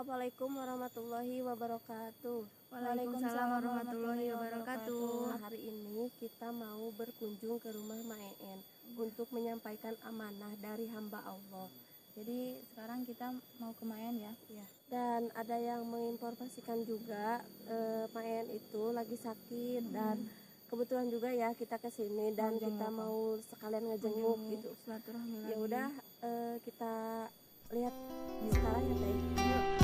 Assalamualaikum warahmatullahi wabarakatuh. Waalaikumsalam warahmatullahi wabarakatuh. Hari ini kita mau berkunjung ke rumah Mak En untuk menyampaikan amanah dari hamba Allah. Jadi sekarang kita mau ke Mak En ya. Ya. Dan ada yang menginformasikan juga Mak En itu lagi sakit dan kebetulan juga ya kita ke sini dan Mau kita jenguk. Mau sekalian ngejenguk gitu. Silaturahmi Ya lagi. Udah, kita lihat sekarang ya, Teh. Yuk.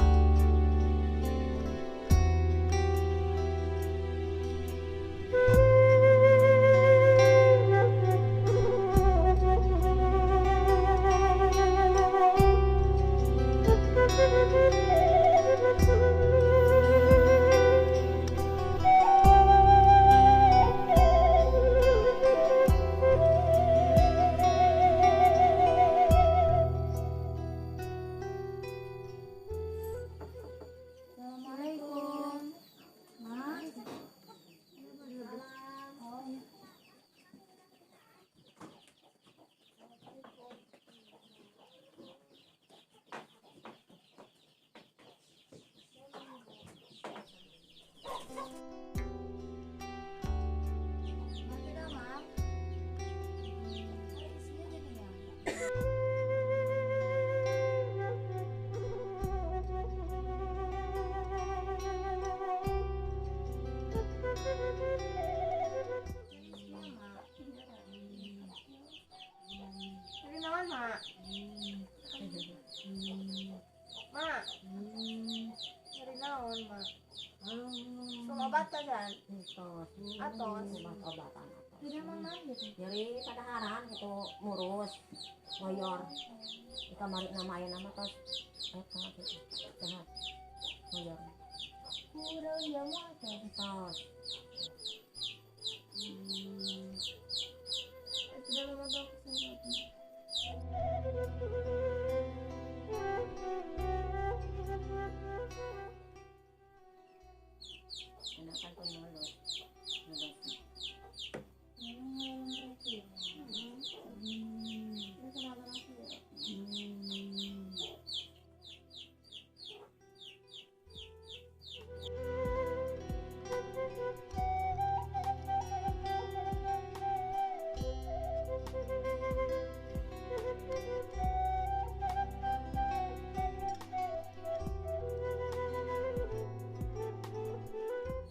Assalamualaikum. Mak. Oh iya. Mati dah, Mak. Ada isinya jadi ya? Isinya, Mak. Jadi naon, Mak? Mak. Jadi naon, Mak? Sung obat kan? Entos. Atos. Obat-obatan. Jadi emang naon gitu? Jadi padaharan gitu ngurus ngoyor di kamari nama aya nama tos eta gitu sehat ngoyor. Ku daun jamu atau? Entos. Sudah lama banget kesini. Enakan pun mulus mulus. Memang ngalamin reki. Ini kenalan aku ya.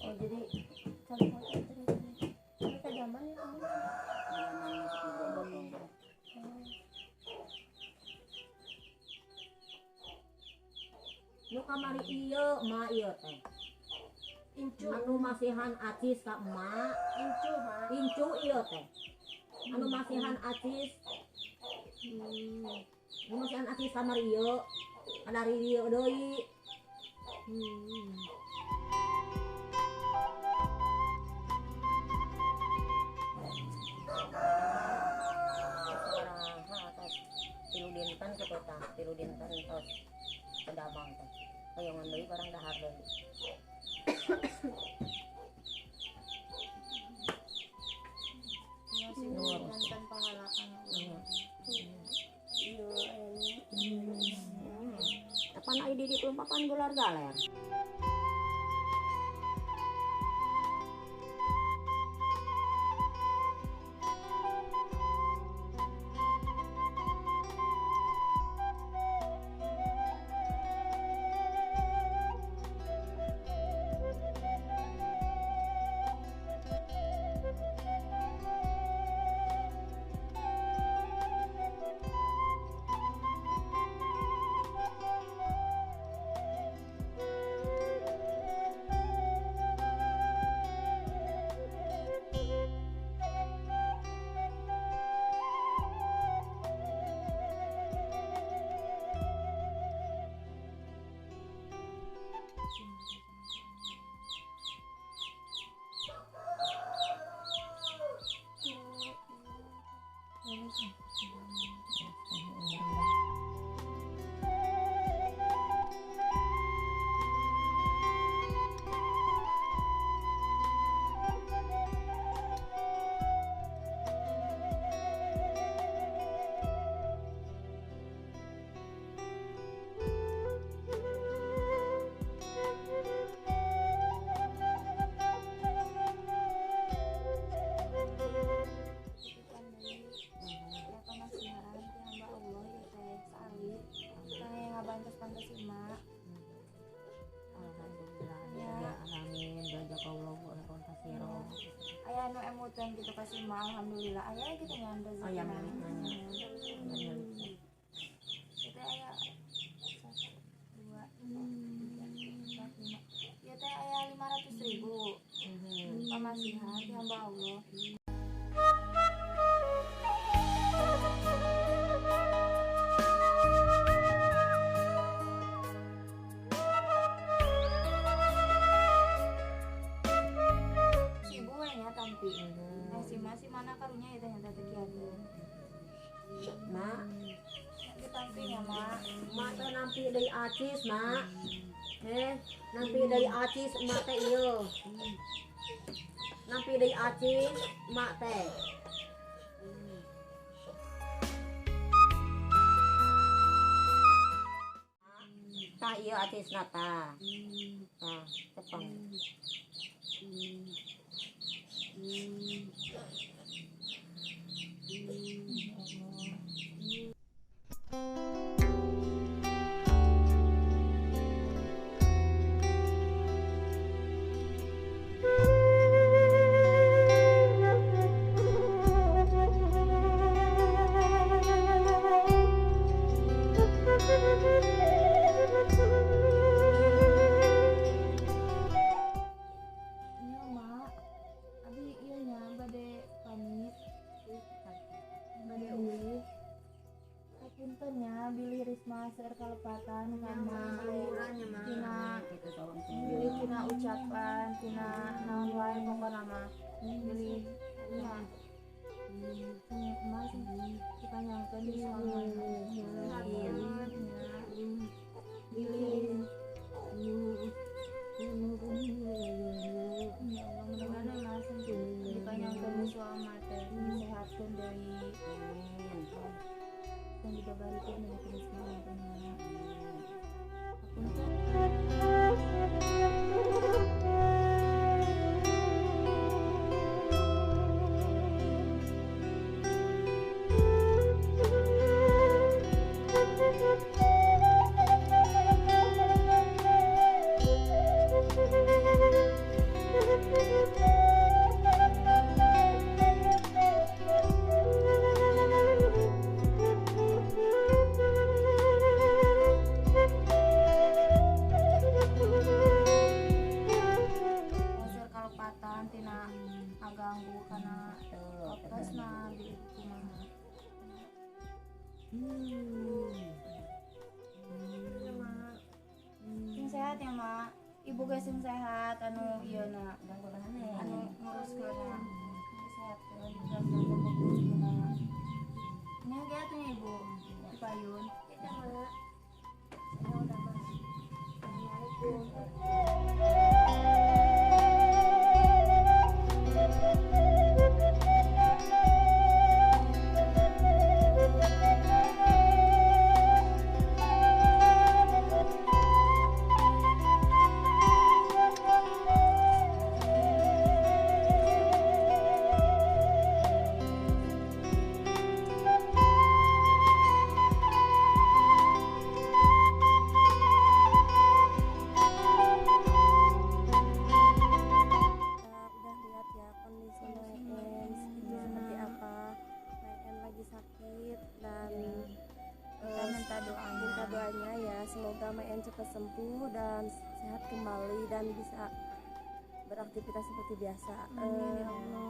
Oh, jadi Cari foto ceritanya. Mereka zaman ya kamu. Zaman masuk di botol. Nu kamari ieu emak ieu teh. Incu. Anu masihan acis ka emak. Incu, Mak. Incu ieu teh. Anu masihan acis. Anu masihan acis kamari ieu. Dari ieu deui. Sabaraha atos tilu dinten kitu tah, tilu dinten tos pedamang teh. Hoyongan deui barang dahar deui. Ya sih, Ngurus. nonton pahala kan. Iya. Iya, ini. Kapan ai di ditu papan gelar galer. Pungutan gitu kasih mah alhamdulillah aya gitu nya rezeki. Aya milik nanya. Aya milik. Itu aya 1, 2, 3, 4, 5. Ieu teh aya 500.000. Pamasihan ti hamba Allah. Si ibu we nya tampi. Nah, si masih mana karunya ieu teh nya teh kieu. Mak, Ditampi nya, Mak. Mak teh nampi deui acis, Mak. Nampi deui acis emak teh ieu. Nampi deui acis emak teh. Tah ieu acisna tah. Tah, cepeng. Iya, Mak. Abi ieu nya bade pamit. Bade uih. Hapunten nya bilih Risma seueur kalepatan kana tina Gitu tolong. bilih tina ucapan tina naon wae pokona mah bilih nya sing emak sing dipanjangkeun yuswana. Sehatkeun nya. Bilih ya Allah mudah-mudahan emak sing dipanjangkeun yuswa teh disehatkeun deui. Sing dibabarikeun deui Risma teh nya. Hapunten. Seueur kalepatan tina ngaganggu kana waktosna bilih kumaha. Ya, Mak. Sing sehat ya, Mak. Ibu ge sing sehat anu ieu na anu nguruskeunna. Disehatkeun mudah-mudahan boga rezekina. Nya ge atuh nya Ibu di payun. Iya, Mak. Saya udah masuk. Assalamualaikum. Kita udah lihat ya kondisi Maen itu seperti apa. Maen lagi sakit dan Kita minta doanya. Minta doanya ya semoga Maen cepat sembuh dan sehat kembali dan bisa beraktivitas seperti biasa. Amin ya Allah.